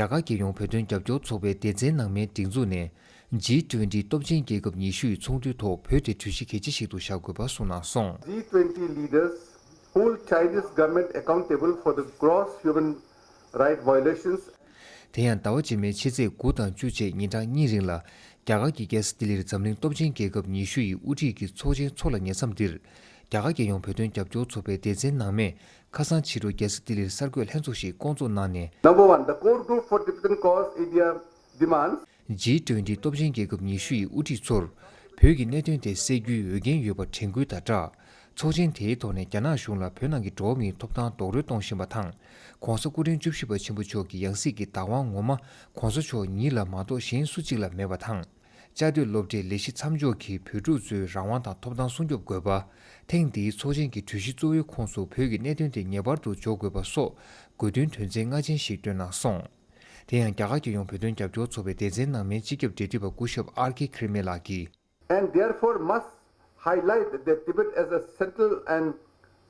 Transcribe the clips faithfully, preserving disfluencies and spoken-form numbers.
རྒྱ་གར་རྒྱལ་ཡོངས་བོད་དོན་རྒྱབ་སྐྱོར་ཚོགས་པའི་སྡེ་ཚན་ནང་མའི་སྒྲིག་འཛུགས་ནས་ཇི་ཊུ་ཝེན་ཊི་སྟོབས་ཆེན་རྒྱལ་ཁབ་ཉི་ཤུ་ཡི་ཚོགས་འདུའི་ཐོག་བོད་དེ་གྲོས་གཞི་གལ་ཆེ་ཞིག་ཏུ་བཞག་དགོས་པ་གསུངས་གནང་སོང་། G twenty leaders hold Chinese government accountable for the gross human right violations དེ་ཡང་ཟླ་བ་རྗེས་མའི་ཕྱི་ཚེས་དགུ་དང་བཅུ་བཅས་ཉིན་གྲངས་གཉིས་རིང་ལ་རྒྱ་གར་གྱི་རྒྱལ་ས་ལྡི་ལིར་འཛམ་གླིང་སྟོབས་ཆེན་རྒྱལ་ཁབ་ཉི་ཤུ་ཡི་དབུ་ཁྲིད་ཀྱི་ཚོགས་ཆེན་འཚོགས་ལ་ཉེ་མཚམས་འདིར། རྒྱ་གར་རྒྱལ་ཡོངས་བོད་དོན་རྒྱབ་སྐྱོར་ཚོགས་པའི་སྡེ་ཚན་ནང་མས་ཁ་སང་ཕྱི་དྲོ་རྒྱལ་ས་ལྡི་ལིར་གསར་འགོད་ལྷན་ཚོགས་ཤིག་བསྐོང་ཚོགས་གནང་ནས། Number one, the core group for Tibetan cause India demands. ཇི་ཊུ་ཝེན་ཊི་སྟོབས་ཆེན་རྒྱལ་ཁབ་ཉི་ཤུ་ཡི་དབུ་ཁྲིད་ཚོར་བོད་ཀྱི་གནད་དོན་དེ་སེལ་རྒྱུའི་འོས་འགན་ཡོད་པ་དྲན་སྐུལ་དང་སྦྲགས། ཚོགས་ཆེན་དེའི་ཐོག་ནས་རྒྱ་ནག་གཞུང་ལ་བོད་ནང་གི་འགྲོ་བ་མིའི་ཐོབ་ཐང་རྡོག་རོལ་གཏོང་བཞིན་པ་དང་། ༸གོང་ས་སྐུ་ཕྲེང་བཅུ་བཞི་པ་ཆེན་པོ་མཆོག་གི་ཡང་སྲིད་ཀྱི་བདག་དབང་ངོ་མ་༸གོང་ས་མཆོག་ཉིད་ལ་མ་གཏོགས་གཞན་སུ་གཅིག་ལ་མེད་པ་དང་། བཅའ་སྡོད་སློབ་གྲྭའི་ལས་གཞི་མཚམས་འཇོག་གིས་བོད་ཕྲུག་ཚོའི་རང་དབང་དང་ཐོབ་ཐང་སྲུང་སྐྱོབ་དགོས་པ། ཐེངས་འདིའི་ཚོགས་ཆེན་གྱི་གྲོས་གཞི་གཙོ་བོའི་ཁོངས་སུ་བོད་ཀྱི་གནད་དོན་དེ་ངེས་པར་དུ་འཇོག་དགོས་པ་སོགས་དགོས་འདུན་དོན་ཚན་ལྔ་ཅན་ཞིག་བཏོན་གནང་སོང་། དེ་ཡང་རྒྱ་གར་རྒྱལ་ཡོངས་བོད་དོན་རྒྱབ་སྐྱོར་ཚོགས་པའི་སྡེ་ཚན་ནང་མའི་སྤྱི་ཁྱབ་འབྲེལ་མཐུད་པ་སྐུ་ཞབས་ཨར་ཀེ་ཁེར་མེ་ལགས་ཀྱིས། And therefore must highlight that Tibet as a central and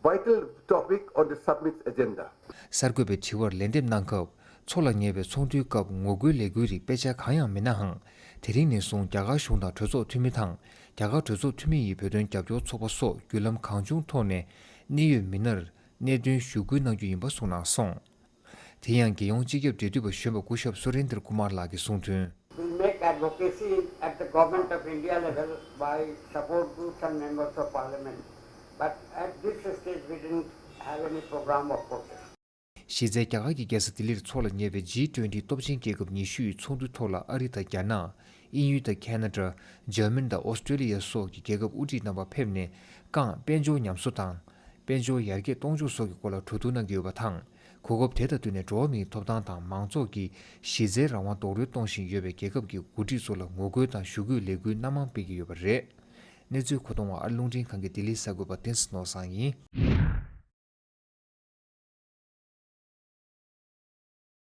vital topic on the summit's agenda. གསར་འགོད་པའི་དྲི་བར་ལན་འདེབས་གནང་སྐབས། འཚོགས་ལ་ཉེ་བའི་ཚོགས་འདུའི་སྐབས་ངོ་རྒོལ་ལས་འགུལ་རིགས་དཔེ་ཆ་གང་ཡང་མེད་ནའང་། དེ་རིང་ནས་བཟུང་རྒྱ་གར་གཞུང་དང་གྲོས་ཚོགས་འཐུས་མི་དང་། རྒྱ་གར་གྲོས་ཚོགས་འཐུས་མི་ཡིས་བོད་དོན་རྒྱབ་སྐྱོར་ཚོགས་པ་སོགས་བརྒྱུད་ལམ་གང་བྱུང་ཐོག་ནས་གནད་ཡོད་མི་སྣར་གནད་དོན་ཞུ་སྐུལ་གནང་རྒྱུ་ཡིན་པ་གསུངས་གནང་སོང་། དེ་ཡང་རྒྱལ་ཡོངས་སྤྱི་ཁྱབ་འབྲེལ་མཐུད་པ་གཞོན་པ་སྐུ་ཞབས་སུ་རེན་དར་ཀུ་མར་ལགས་ཀྱིས་གསུངས་དོན། We make advocacy at the Government of India level by support groups and members of parliament. But at this stage, we didn't have any program of protest. གཞི་རྩའི་རྒྱ་གར་གྱི་རྒྱལ་ས་ལྡི་ལིར་འཚོགས་ལ་ཉེ་བའི་ཇི་ཊུ་ཝེན་ཊི་སྟོབས་ཆེན་རྒྱལ་ཁབ་ཉི་ཤུ་ཡི་ཚོགས་འདུའི་ཐོག་ལ་ཨ་རི་དང་རྒྱ་ནག་དབྱིན་ཡུལ་དང་ཁེ་ན་ཌ། འཇར་མན་དང་ཨོ་སི་ཀྲེ་ལི་ཡ་སོགས་ཀྱི་རྒྱལ་ཁབ་དབུ་ཁྲིད་རྣམ་པ་ཕེབས་ནས། རྐང་དཔལ་འབྱོར་ཉམས་གསོ་དང་། དཔལ་འབྱོར་ཡར་རྒྱས་གཏོང་ཕྱོགས་སོགས་ཀྱི་སྐོར་ལ་གྲོས་བསྡུར་གནང་གི་ཡོད་པ་དང་། གོ་སྐབས་དེ་དང་བསྟུན་ནས་འགྲོ་བ་མིའི་ཐོབ་ཐང་དང་མང་ཚོགས་ཀྱི་གཞི་རྩའི་རང་དབང་རྡོག་རོལ་གཏོང་བཞིན་ཡོད་པའི་རྒྱལ་ཁབ་ཀྱི་འགོ་ཁྲིད་ཚོ་ལ་ངོ་རྒོལ་དང་ཞུ་སྐུལ་ལས་འགུལ་སྣ་མང་སྤེལ་གྱི་ཡོད་པ་རེད། གནས་ཚུལ་མཁོ་གཏོང་བ་ཨ་རླུང་འཕྲིན་ཁང་གི་ལྡི་ལི་གསར་འགོད་པ་བསྟན་འཛིན་ནོར་བཟང་ཡིན།